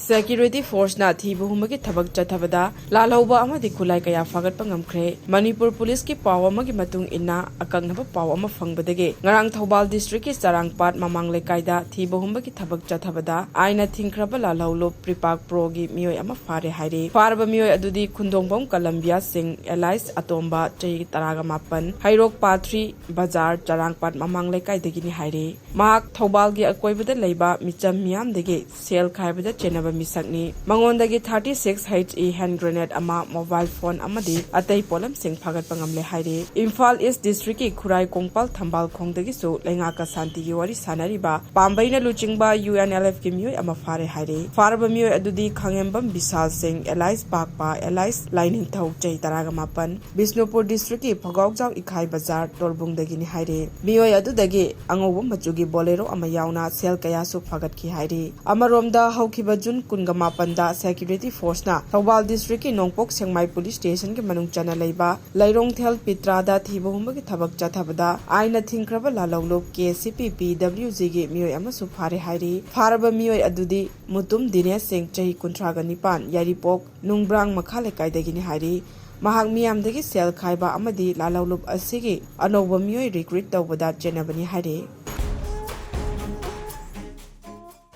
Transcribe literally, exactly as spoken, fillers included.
Security ꯐꯣꯔꯁꯅ ꯊꯤꯕ ꯍꯨꯝꯕꯒꯤ ꯊꯕꯛ ꯆꯠꯊꯕꯗ ꯂꯥꯜꯍꯧꯕ ꯑꯃꯗꯤ ꯈꯨꯠꯂꯥꯏ ꯀꯌꯥ ꯐꯥꯒꯠꯄ ꯉꯝꯈ꯭ꯔꯦ꯫ ꯃꯅꯤꯄꯨꯔ ꯄꯨꯂꯤꯁꯀꯤ ꯄꯥꯎ ꯑꯃꯒꯤ ꯃꯇꯨꯡ ꯏꯟꯅ, ꯑꯀꯛꯅꯕ ꯄꯥꯎ ꯑꯃ ꯐꯪꯕꯗꯒꯤ ꯉꯔꯥꯡ ꯊꯧꯕꯥꯜ ꯗꯤꯁꯇ꯭ꯔꯤꯛꯀꯤ ꯆꯔꯥꯡꯄꯥꯠ ꯃꯃꯥꯡ ꯂꯩꯀꯥꯏꯗ ꯊꯤꯕ ꯍꯨꯝꯕꯒꯤ ꯊꯕꯛ ꯆꯠꯊꯕꯗ ꯑꯥꯏꯟꯅ ꯊꯤꯡꯈ꯭ꯔꯕ ꯂꯥꯜꯍꯧꯂꯨꯞ ꯄ꯭ꯔꯤꯄꯥꯛ ꯄ꯭ꯔꯣꯒꯤ ꯃꯤꯑꯣꯏ ꯑꯃ ꯐꯥꯔꯦ ꯍꯥꯏꯔꯤ꯫ ꯐꯥꯔꯕ ꯃꯤꯑꯣꯏ ꯑꯗꯨꯗꯤ ꯈꯨꯟꯗꯣꯡꯕꯝ ꯀꯂꯝꯕꯤꯌꯥ ꯁꯤꯡ, ꯑꯦꯂꯥꯏꯁ ꯑꯇꯣꯝꯕ, ꯆꯍꯤ ꯇꯔꯥꯒ ꯃꯥꯄꯟ, ꯍꯩꯔꯣꯛ ꯄꯥꯊ꯭ꯔꯤ ꯕꯖꯥꯔ, ꯆꯔꯥꯡꯄꯥꯠ ꯃꯃꯥꯡ ꯂꯩꯀꯥꯏꯗꯒꯤꯅꯤ ꯍꯥꯏꯔꯤ꯫ ꯃꯍꯥꯛ ꯊꯧꯕꯥꯜꯒꯤ ꯑꯀꯣꯏꯕꯗ ꯂꯩꯕ ꯃꯤꯆꯝ ꯃꯤꯌꯥꯝꯗꯒꯤ ꯁꯦꯜ ꯈꯥꯏꯕꯗ ꯆꯦꯟꯅꯕ ꯃꯤꯁꯛꯅꯤ꯫ ꯃꯉꯣꯟꯗꯒꯤ thirty six H E hand grenade ꯑꯃ, ꯃꯣꯕꯥꯏꯜ ꯐꯣꯟ ꯑꯃꯗꯤ ꯑꯇꯩ ꯄꯣꯠꯂꯝꯁꯤꯡ ꯐꯥꯒꯠꯄ ꯉꯝꯂꯦ ꯍꯥꯏꯔꯤ꯫ ꯏꯝꯐꯥꯜ ꯏꯁ ꯗꯤꯁꯇ꯭ꯔꯤꯛꯀꯤ ꯈꯨꯔꯥꯏ ꯀꯣꯡꯄꯥꯜ ꯊꯝꯕꯥꯜ ꯈꯣꯡꯗꯒꯤꯁꯨ ꯂꯩꯉꯥꯛꯀ ꯁꯥꯟꯇꯤꯒꯤ ꯋꯥꯔꯤ ꯁꯥꯟꯅꯔꯤꯕ ꯄꯥꯝꯕꯩꯅ ꯂꯨꯆꯤꯡꯕ UNLFꯀꯤ ꯃꯤꯑꯣꯏ ꯑꯃ ꯐꯥꯔꯦ ꯍꯥꯏꯔꯤ꯫ ꯐꯥꯔꯕ ꯃꯤꯑꯣꯏ ꯑꯗꯨꯗꯤ ꯈꯥꯉꯦꯝꯕꯝ ꯕꯤꯁꯥꯜ ꯁꯤꯡ, ꯑꯦꯂꯥꯏꯁ ꯄꯥꯛꯄ, ꯑꯦꯂꯥꯏꯁ ꯂꯥꯏꯅꯤꯡꯊꯧ, ꯆꯍꯤ ꯇꯔꯥꯒ ꯃꯥꯄꯟ, ꯕꯤꯁꯅꯨꯄꯨꯔ ꯗꯤꯁꯇ꯭ꯔꯤꯛꯀꯤ ꯐꯒꯥꯎꯖꯥꯎ ꯏꯈꯥꯏ ꯕꯖꯥꯔ ꯇꯣꯔꯕꯨꯡꯗꯒꯤꯅꯤ ꯍꯥꯏꯔꯤ꯫ ꯃꯤꯑꯣꯏ ꯑꯗꯨꯗꯒꯤ ꯑꯉꯧꯕ ꯃꯆꯨꯒꯤ ꯕꯣꯂꯦꯔꯣ ꯑꯃ ꯌꯥꯎꯅ ꯁꯦꯜ ꯀꯌꯥꯁꯨ ꯐꯥꯒꯠꯈꯤ ꯍꯥꯏꯔꯤ꯫ ꯑꯃꯔꯣꯝꯗ, ꯍꯧꯈꯤꯕ ꯖꯨꯟ ꯀꯨꯟꯒ ꯃꯥꯄꯟꯗ ꯁꯦꯀ꯭ꯌꯨꯔꯤꯇꯤ ꯐꯣꯔꯁꯅ ꯊꯧꯕꯥꯜ ꯗꯤꯁꯇ꯭ꯔꯤꯛꯀꯤ ꯅꯣꯡꯄꯣꯛ ꯁꯦꯡꯃꯥꯏ ꯄꯨꯂꯤꯁ ꯁ꯭ꯇꯦꯁꯟꯒꯤ ꯃꯅꯨꯡ ꯆꯟꯅ ꯂꯩꯕ ꯂꯩꯔꯣꯡꯊꯦꯜ ꯄꯤꯇ꯭ꯔꯥꯗ ꯊꯤꯕ ꯍꯨꯝꯕꯒꯤ ꯊꯕꯛ ꯆꯠꯊꯕꯗ ꯑꯥꯏꯟꯅ ꯊꯤꯡꯈ꯭ꯔꯕ ꯂꯥꯜꯍꯧꯂꯨꯞ KCP PWGꯒꯤ ꯃꯤꯑꯣꯏ ꯑꯃꯁꯨ ꯐꯥꯔꯦ ꯍꯥꯏꯔꯤ꯫ ꯐꯥꯔꯕ ꯃꯤꯑꯣꯏ ꯑꯗꯨꯗꯤ ꯃꯨꯇꯨꯝ ꯗꯤꯅꯦꯁ ꯁꯤꯡ, ꯆꯍꯤ ꯀꯨꯟꯊ꯭ꯔꯥꯒ ꯅꯤꯄꯥꯟ, ꯌꯥꯏꯔꯤꯄꯣꯛ ꯅꯨꯡꯕ꯭ꯔꯥꯡ ꯃꯈꯥ ꯂꯩꯀꯥꯏꯗꯒꯤꯅꯤ ꯍꯥꯏꯔꯤ꯫ ꯃꯍꯥꯛ ꯃꯤꯌꯥꯝꯗꯒꯤ ꯁꯦꯜ ꯈꯥꯏꯕ ꯑꯃꯗꯤ ꯂꯥꯜꯍꯧꯂꯨꯞ ꯑꯁꯤꯒꯤ ꯑꯅꯧꯕ ꯃꯤꯑꯣꯏ ꯔꯤꯀ꯭ꯔꯨꯏꯠ ꯇꯧꯕꯗ ꯆꯦꯟꯅꯕꯅꯤ ꯍꯥꯏꯔꯤ꯫